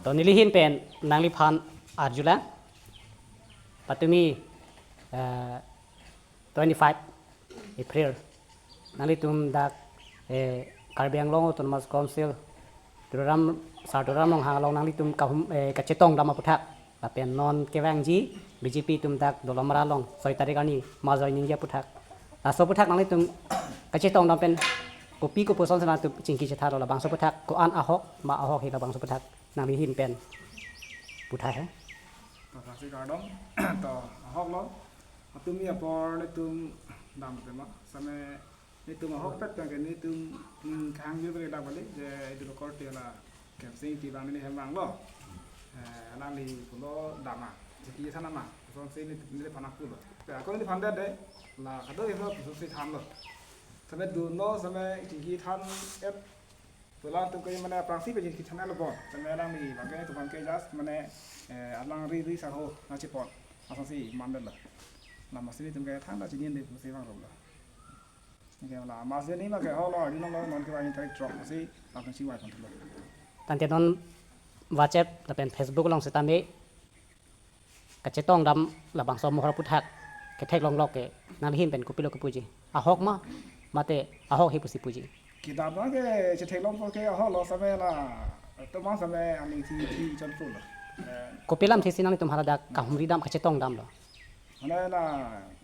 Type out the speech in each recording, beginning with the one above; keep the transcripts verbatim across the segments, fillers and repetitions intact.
To neli ahin pen nangliphan arjulang. Patumi, eh, twenty-five April, nanglitum dak, eh, Karbi Anglong Autonomous Council, Tuliram, Sar Tuliram Ronghang along nanglitum kahum, eh, kachetongdam aputhak, lapen non kevangji B J P atum dak Dolamara along soi tarik arni mass joining ji aputhak. Laso aputhak nanglitum kachetongdam pen kopi kopuson si nangtum chingki chethanlo, labangso aputhak ko-an ahok ma, ahok he labangso aputhak nangli ahin pen puthot he. To, aphrangsi kardom. To, ahok lo. Patumi apor nelitum dam tema. Same nelitum ahok pet tangke nelitum, hmm, kehang jur pen dak bali je idu lo korte la Kemsing Ingti abang neli hem vanglo. Eh, alangli pulo dam ma, chingki chethan ma. Kosonsi neli, neliphan pulo. Te ako neliphan det det. La kado iso kosonsi thanlo. Same dunlo, same chingki than et. Pu alangtum ke mane aphrangsi pen chingki chethan lo bon. Same alangli abang ke nelitum abang ke just mane, eh, alang ri ri saho nangchepon. Asonsi mandel lo. La masi nelitum ke thangta chini de pusi vanglo. Neke la masi ni ma ke holo arjulonglo, non kevang tarik throk masi langsung si vai kontlo. Tangte non WhatsApp lapen Facebook along setame kachetongdam labangso amohor aputhak ketheklonglok ke nangli ahin pen kopilo kepuji? Ahok ma, mate ahok he pusi puji? Kedam abang ke chetheklong apot ke ahok lo, same la teman same aning thi thi chonpo lo. Eh, kopi alamthe si nanglitum haladak kahumri dam kachetongdamlo? Mane la,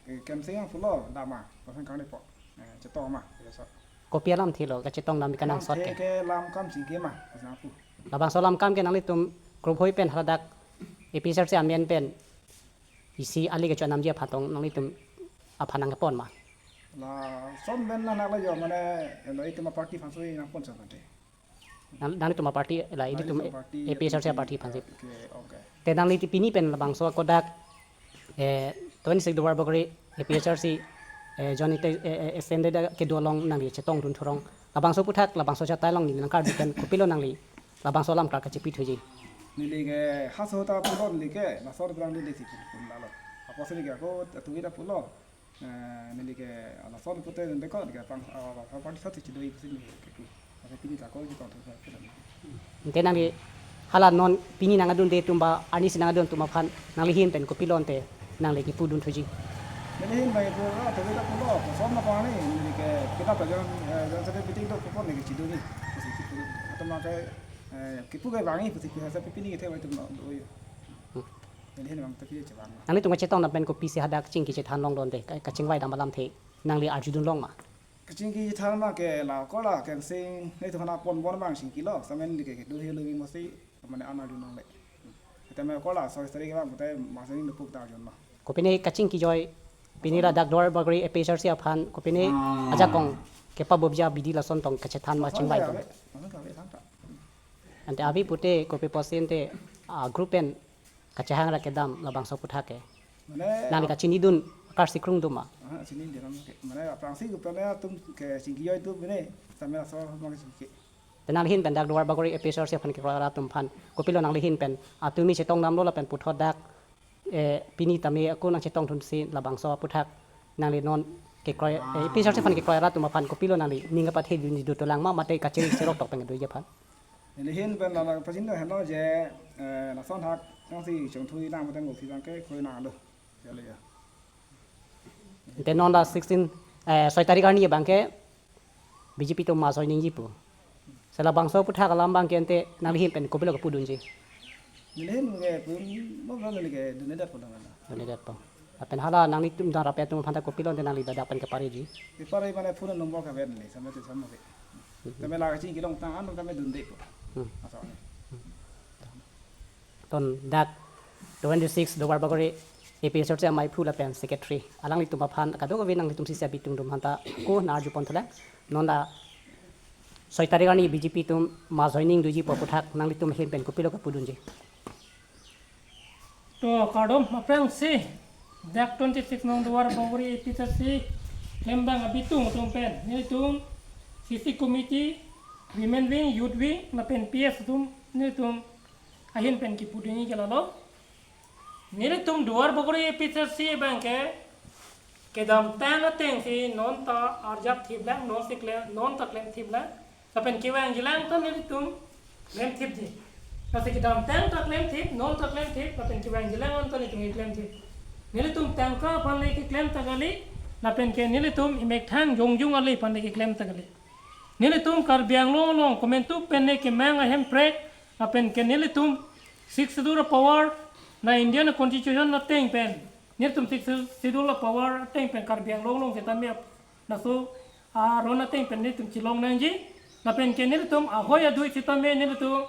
eh, Kemsing abang pulo dam ma, kosong kang depo. Eh, chetong ma, ya so. Kopi alamthe lo kachetongdam kenangsot ke? Alamthe ke lam kam chingki ma, kosong pu. Labangso alam kam ke nanglitum group hoi pen haladak A P H L C amen pen isi ali kechonamji aphan tong nanglitum aphan nangkepon ma? Lason pen na nang lo jo, mane lo itum aparty aphan soi nangpon sa kante. Nang, nanglitum aparty la, ah, ilitum itum aparty, A P H L C aparty aphan si. Okay, okay. Te nangli ti pini pen labangso kodak, eh, twenty-six Duarbagori A P H L C, eh, Joint Inte-, eh, eh, Extended kedo along nangli chetongdun thurong. Labangso aputhak, labangso achatai along neli nangkarju pen kopilo nangli labangso alam kar kachepithuji? Neli ke haso ta pulo neli ke, laso orang neli si pun lalo. Apotsi neli ke ako tuwi ta pulo. Eh, neli ke lason pute neli ke pang, ah, pang party sat si chidoi pusi neli ke ku. Asa pini ta ko ji tong thur sa pila. Ante nangli hala non pini nangadunde atum ba arnisi nangadun atum aphan nangli ahin pen kopilo ante nangli kipudun thuji? Neli ahin pen ipu, ah, tuwi ta pulo, koson na pani, neli ke kita ta jon, eh, jon sate meeting do kupon neli kechidunji. Pusi kipu. Atum ke, eh, kipu ke vangi pusi pi hasa pipini ke thewai atum do yo. Hmm. Neli ahin abang ta pi chevang. Nanglitum kachetongdam pen kopisi hadak chingki chethanlonglo ante, ka-, kachingvaidam alamthe nangli arjudunlong ma? Kachingki chethan ma ke la ko la Kemsing, nelitum aphan ponbom abang chingkilo, same neli ke do helo bi masi, mane an arjulongle. Tame ko la soi tarik abang pute masi neli puk ta arjulong. Kopine kachingki joi, pini ladak Duarbagori A P H L C aphan, kopine ajakong kepabobji abidi lason tong kachethan ma, chingvai tong? Lason ke ave, lason ke ave, thangta. Ante ave pute kopi apotsi ante, ah, group pen kachehang ra kedam labangso aputhak ke? Mane nangli kachinidun, karsi krung dun ma? Ah, chinidun ke. Mane aphrangsi group pen atum kachingki joi tu bine, same laso abang chingki. Te nangli ahin pen dak Duarbagori A P H L C aphan kekroi ra atum aphan kopilo nangli ahin pen, ah, tumi chetongdamlo lapen puthot dak, eh, pini tame ako nangchetongdunsi labangso aputhak nangli non kekroi, eh, A P H L C aphan kekroi ra atum aphan kopilo nangli ning kapathedunji, dotolang ma mate kachiri cherok tok pen doji aphan? Neli ahin pen la la pachini henlo je, eh, lason hak nangsi chongthui nang mate mo phi abang ke kroi nanglo. Jale ya. Ante non la sixteen, eh, soi tarik arni abang ke B J P atum mass joining ji pu. Si labangso aputhak alam abang ke ante nangli ahin pen kopilo kepudunji? Neli ahin ke pun mo bang neli ke dundedet po dang na. Dundedet po. Lapen hala nanglitum dang rapi atum aphan ta kopilo ante nangli ladak pen kepareji? Kepare mane phone number ke ave neli, same tu same ke. Hmm. Tame la kachingki long tang an tame dunde po. Hmm. Asa ni. Ton dak twenty-six Duarbagori A P H L C amaiphu lapen secretary alanglitum aphan kadokave nanglitum sisi abitung atum aphanta ko nang arjupon thulang. Non la soi tarik arni B J P atum mass joining doji pu aputhak nanglitum ahin pen kopilo kepudunji? To kardom, aphrangsi dak twenty-six nong Duarbagori A P H L C hem abang abitung atum pen nelitum C C committee, women wing, youth wing lapen P S atum nelitum ahin pen kipudunji ke lalo. Nelitum Duarbagori A P H L C abang ke kedamtang atengsi non ta arjap thiplang, non si klem, non ta klemthiplang. Lapen kevangjilang ta nelitum klemthipji. Lasi kedamtang ta klemthip, non ta klemthip, lapen kevangji alang an ta nelitum klemthip. Nelitum tangka aphan le keklem ta kali, lapen ke nelitum emethang jongjung ale aphan le keklem ta kali. Nelitum Karbi Anglong along komantu pen ne kemang a-Hemprek, lapen ke nelitum Sixth Schedule power, la Indian Constitution ateng pen, nelitum Sixth Schedule power ateng pen Karbi Anglong along sitame laso aron ateng pen nelitum chelong nangji. Lapen ke nelitum ahoi adui sitame nelitum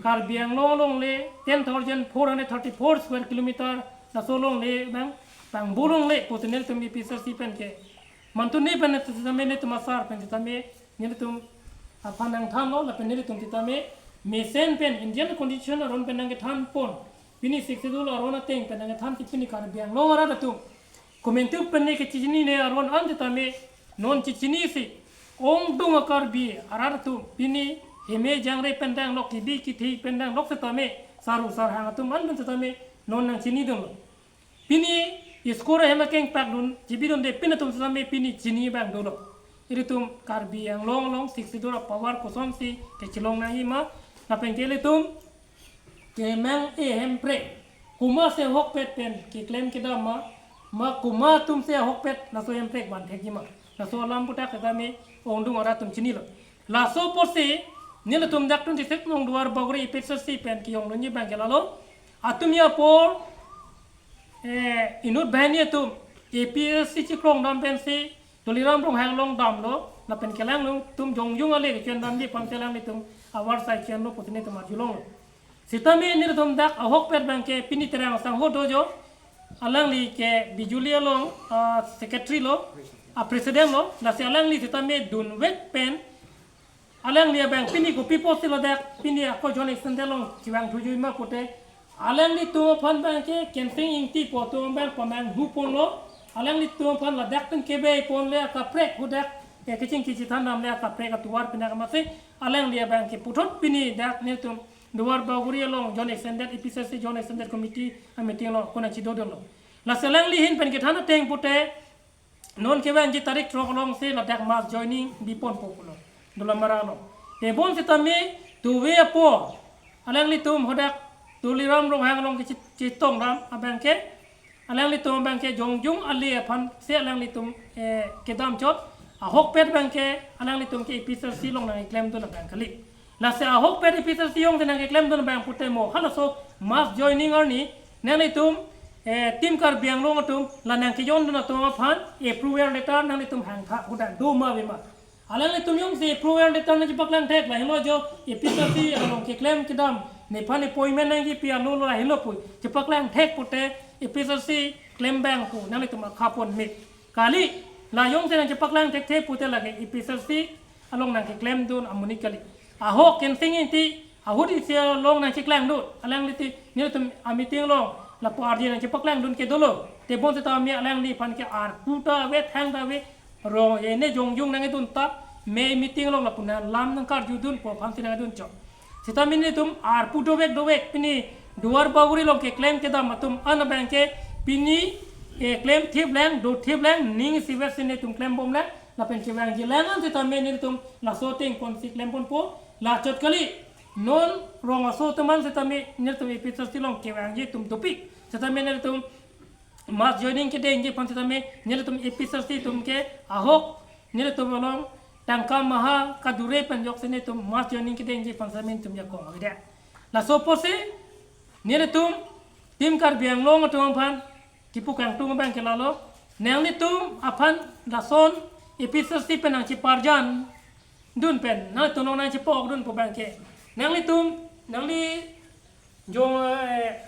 Karbi Anglong along le ten thousand four hundred thirty-four square kilometer, laso along le bang pangbu along le pusi nelitum A P H L C pen ke mantu ne pen sitame nelitum asar pen sitame nelitum aphan nangthanlo, lapen nelitum sitame mesen pen Indian Constitution aron pen nangkethan pon, pini Sixth Schedule aron ateng pen nangkethan si pini Karbi Anglong arat atum komantu pen ne kechinine aron an sitame non chechinisi, ongdung a-Karbi arat atum pini heme jangre pen danglok, kebi kethe pen danglok sitame, saru sarhang atum an pen sitame non nangchinidunlo. Pini school ahem akeng pakdun chibidunde pin atum sitame pini chini abang dolo. Ilitum Karbi Anglong along Sixth Schedule power kosonsi kechelong nangji ma, lapen ke ilitum kemang a-Hemprek komatsi ahokpet pen keklem kedam ma, ma komat atumsi ahokpet laso Hemprek van thekji ma, laso alam aputhak sitame ongdung arat atum chinilo. Laso apotsi nelitum dak twenty-six nong Duar Bagori A P H L C pen kejongdunji abang ke lalo, atum apor, eh, inut banghini atum A P H L C cheklong dam pensi Tuliram Ronghang along damlo, lapen ke alanglitum jongjung ale kechian damji aphansi alanglitum avarsai chianlo pusi nelitum arjulonglo. Sitame nelitum dak ahokpet abang ke pini Terang Sangho Dojo, alangli ke Bijuli along, ah, secretary lo, a-president lo, lasi alangli sitame dunvek pen alangli abang pini kopi apotsi ladak pini ako Joint Extended along chevang thuji ma pute, alanglitum aphan abang ke Kensing Ingti pu atum abang pamanghu ponlo, alanglitum aphan ladak pen kebe pon le akaprek hadak, eh, kechingki chethan dam le akaprek atovar pinak amatsi alangli abang ke puthot pini dak nelitum Duar Bagori along Joint Extended, A P H L C Joint Extended Committee a-meeting along konat chedodunlo. Lasi alangli ahin pen kethan ateng pute, non kevangji tarik throk alongsi ladak mass joining biponpo pulo Dolamara along. Tebon sitame tuve apor alanglitum hadak Tuliram Ronghang along kechi-, chetong dam abang ke, alanglitum abang ke jongjung ale aphansi alanglitum, eh, kedam chot, ahokpet abang ke alanglitum ke A P H L C along nangkeklemdun abang kali. Lasi ahokpet A P H L C alongsi nangkeklemdun abang pute mo halaso mass joining arni nanglitum, eh, Team Karbi Anglong atum la nangkejondun atum aphan approval letter nanglitum hangtha hadak do ma ave ma. Alanglitum jongsi approval letter nangchepaklang thek, lahelo jo A P H L C along keklem kedam nephan appointment nangkipi alo lo lahelo pu chepaklang thek pute A P H L C klem abang pu nanglitum akha ponme kali. La jongsi nangchepaklang thekthe pute lake A P H L C along nangkeklemdun amonit kali. Ahok Kensing Ingti ahut isi along nangcheklangdun, alangli ti nelitum a-meeting along lapu arje nangchepaklangdun ke dolo. Tebon sitame alangliphan ke arpu ta ave, thang ta ave, rong ene jongjung nangkedun ta, me meeting along lapu nanglam nangkarjudunpo aphansi nangkedun chot. Sitame nelitum arpu dovek dovek pini Duar Bagori along keklem kedam atum an abang ke pini, eh, klemthip lang, dothip lang, ning isivet si nelitum klembom lang, lapen kevangji alang an sitame nelitum laso ateng ponsi klemponpo, la chot kali. Non rong aso atum an sitame nelitum A P H L C along kevangji atum dopik. Sitame nelitum mass joining kedengji aphan sitame nelitum A P H L C atum ke ahok nelitum along tangka maha kadure pen joksi nelitum mass joining kedengji aphan sitame nelitum jakong avedet. Laso apotsi nelitum Team Karbi Anglong atum aphan kipu kangtung abang ke lalo, nanglitum aphan lason A P H L C pen nangcheparjandun pen nangtum along nangchepa-okdunpo abang ke, nanglitum, nangli jong, eh,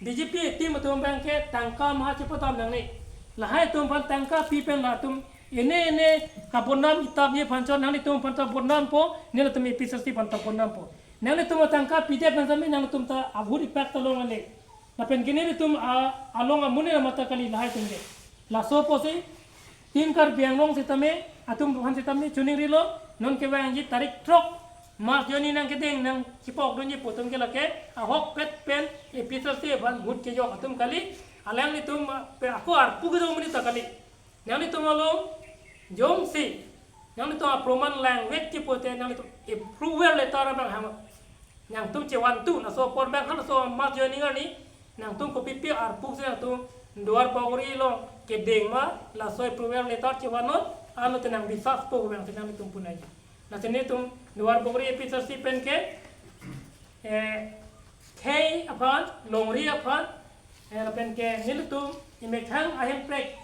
B J P team atum abang ke tangka maha chepadam nangne. Lahai atum aphan tangka pi pen latum ene ene kabodnam itapji aphan chot nanglitum aphan ta bodnampo, nelitum A P H L C aphan ta bodnampo. Nanglitum atangka pidet pen sitame nangtum ta ahut ipak ta long ale. Lapen ke nelitum a-, along amonit amat ta kali lahai atum ke. Laso apotsi Team Karbi Anglong sitame, atum aphan sitame choningrilo, non kevangji tarik throk mass joining nangkedeng nangchepa-okdunji pu atum ke lake ahokpet pen A P H L C aphan vote kejok atum kali, alanglitum, ah, pe ako arpu kedo amonit ta kali. Nanglitum along jongsi nanglitum aproman langvekji pute nanglitum approval letter abang hang. Nangtum chevan tu, laso apor abang halaso mass joining arni, nangtum kopipi arpu si nangtum Duar Bagori along kedeng ma, laso approval letter chevan non, ano te nangbisas po abang si nangtum punai. Lasi nelitum Duar Bagori A P H L C pen ke, eh, khei aphan, longri aphan, eh, lapen ke nelitum emethang ahemprek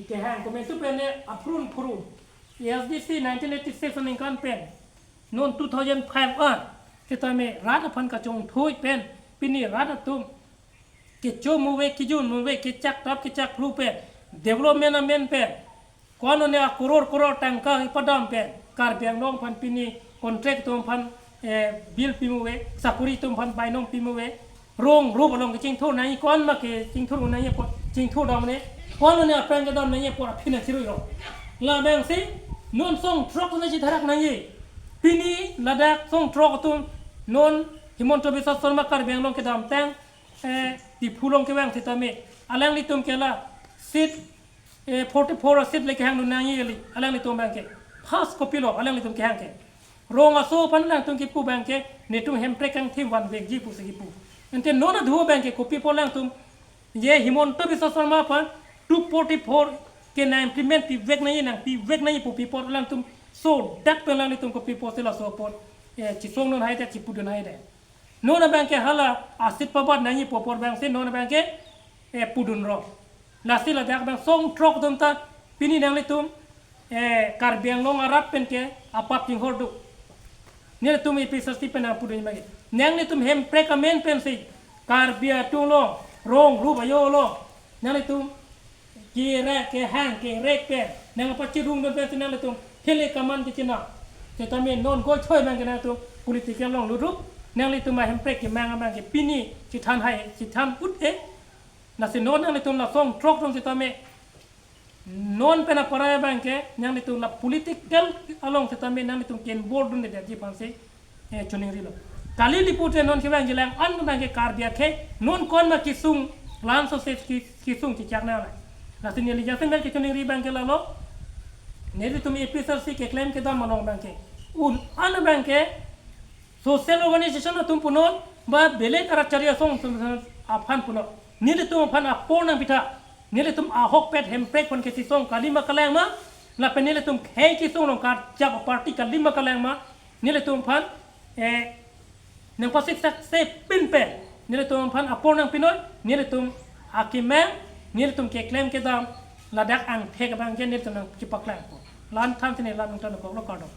kehang komantu pen ne aphrun phurun, A S D C nineteen eighty-six aningkan pen non two thousand five an sitame rat aphan kachongthui pen pini rat atum kecho muve, kijun muve, kechak tap kechak phlu pen, development amen pen, ko-an one a crore crore tangka ipadam pen, Karbi Anglong aphan pini contract atum aphan, eh, bill pimuve, sakori atum aphan bainong pimuve, rong rup along kechingthur nangji, ko-an ma kechingthur nangji apot chingthur dam ne, ko-an one aphrang kedam nangji apot aphi nangchirui rong. Labang si non song throk na chitharak nangji. Pini ladak song throk atum non Himanta Biswa Sarma Karbi Anglong kedamtang, eh, Diphu along kevang sitame, alanglitum ke la seat, eh, forty-four a seat le kehang dun nangji kali, alanglitum abang ke. First kopilo alanglitum kehang ke? Rong aso aphan alangtum kipu abang ke, netum hemprek kangthim vanvekji pusi kipu. Ante non adhu abang ke kopi apot alangtum, je Himanta Biswa Sarma aphan two forty-four ke nang implement pivek nangji, nangpivek nangji pu pi apot alangtum so dak pen alanglitum kopi apot si laso apot, eh, chisong dun haidet, chipu dun haidet. Non abang ke hala a seat pabat nangji pu apor abang si non abang ke, eh, pudun rong. Lasi ladak abang song throk atum ta pini nanglitum, eh, Karbi Anglong arat pen ke apap chinghor do. Nelitum A P H L C pen nangpudun abang ke, nanglitum hemprek amen pen si Karbi atum along, rong rup ajo along, nanglitum kere kehang kerek pen, nangpachirung dun pen si nanglitum hele kaman kechina. Sitame non goi choi abang ke nangtum political along lutrup, nanglitum ahemprek kemang abang ke pini chithan hai, chithan ut-e. Lasi non nanglitum la song throk atum sitame, non pen aparai abang ke nanglitum la political along sitame nanglitum ke-involve dunde detji aphan si, eh, choningrilo. Kali lipute non kevangjilang an abang ke Karbi akhei non ko-an ma kesung, lanso se ke-, kesung chechak nang lang. Lasi neli jasemet kechoningri abang ke lalo, nelitum A P H L C keklem kedam along abang ke, un-an abang ke social organization atum punon, ba belek arat chari asong aphan punon, nelitum aphan apor nangpitha. Nelitum ahokpet hemprek aphan kechesong kali ma kalang ma, lapen nelitum khei kesung along karjap aparty kali ma kalang ma, nelitum aphan, eh, nangpasiksak se pinpen, nelitum aphan apor nangpinon, nelitum akemang, nelitum keklem kedam, ladak angthek abang ke nelitum nangkepaklangpo. La-an than si neli la-an nangthan koklo, kardom.